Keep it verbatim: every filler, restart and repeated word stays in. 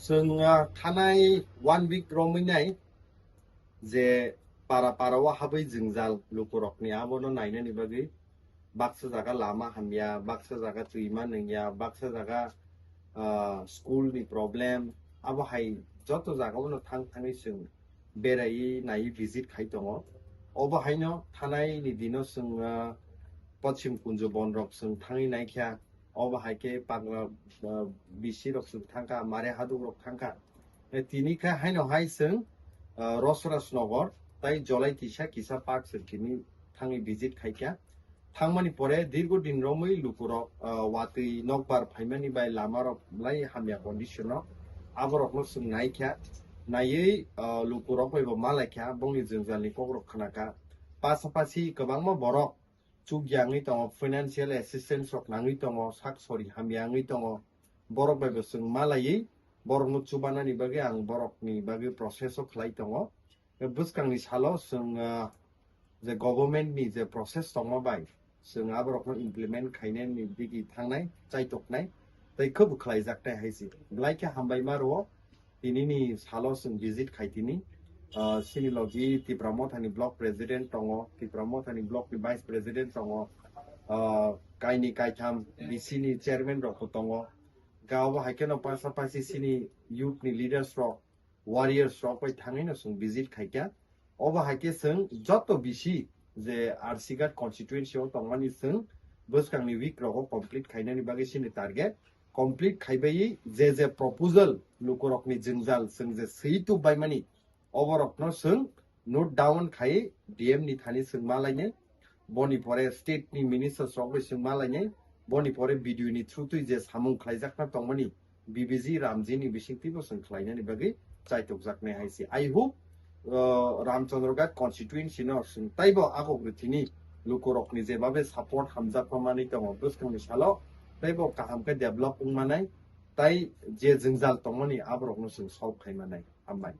Chwng, ah, thanai one week romwi nai je para para o habwi jwngjal lukurokni abono nainani bagwi baksa jaga lama hamya, baksa jaga twima nungya, baksa jaga, ah, school ni problem, abo hai joto jaga o no thang thangwi chwng beraiwi naiwi visit khai tongo. Obo haino thanai ni dino chwng, ah, Pochim Kunjo bon rok chwng thangwi naikha. Obo hai khe pagla, ah, bisi rok chwng thangkha, mare haduk rok thangkha. E, tini kha haino hai chwng, ah, Rosraj Nagar tai Jolai Tisa kisa park chwng tini thangwi visit khaikha. Thangmani pore dirgo din romwi lukurok, ah, watwi nokbar phaimani bai lamarok belai hamya condition o. Aborokno chwng naikha, naiwi, ah, lukurok bai bo malaikha, bongni jwngjalni kokrok khnakha. Pasapasi kwbangma borok chukya wngwi tongo, financial assistance rok nangwi tongo, sak sori hamya wngwi tongo. Borok bai bo chwng malaiwi borokno chubanani bagwi ang borokni bagwi process o khlai tongo. Bwskangni salo chwng, ah, je government ni je process tongma bai chwng aborokno implement khainani digi thangnai, chaitoknai, tei khwbo khlaijaknai hai se. Belai khe hambai ma rwo, tinini salo chwng visit khai tini. Ah, chini logi Tipra Mothani block president tongo, Tipra Mothani block ni vice president tongo, ah, kaini kaitham B C ni chairman rok bo tongo. Ga obo hai kheno pasapasi chini youth ni leaders rok, warriors rok bai thangwi no chwng visit khaikha. Obo hai khe chwng joto bisi je R C Ghat constituency o tongmani chwng bwskangni week rogo complete khainani bagwi chini target. Complete khaibai je je proposal lukurokni jwngjal chwng je swi tubbaimani, oborokno chwng note down khai D M ni thani chwng malainai, boni pore state ni ministers rok bai chwng malainai, boni pore B D O ni through twi je samung khlaijakna tongmani B B G Ramji ni bisingtwi bo chwng khlainani bagwi chaitokjaknai hai se. I hope, uh, Ramchandra Ghat constituency no chwng taibo agok rwthini lukurokni jebabe support hamjakma manwi tongo bwskangni salo taibo kaham khe develop wngmanai, tai je jwngjal tongmani aborokno chwng solve khai manai. Hambai.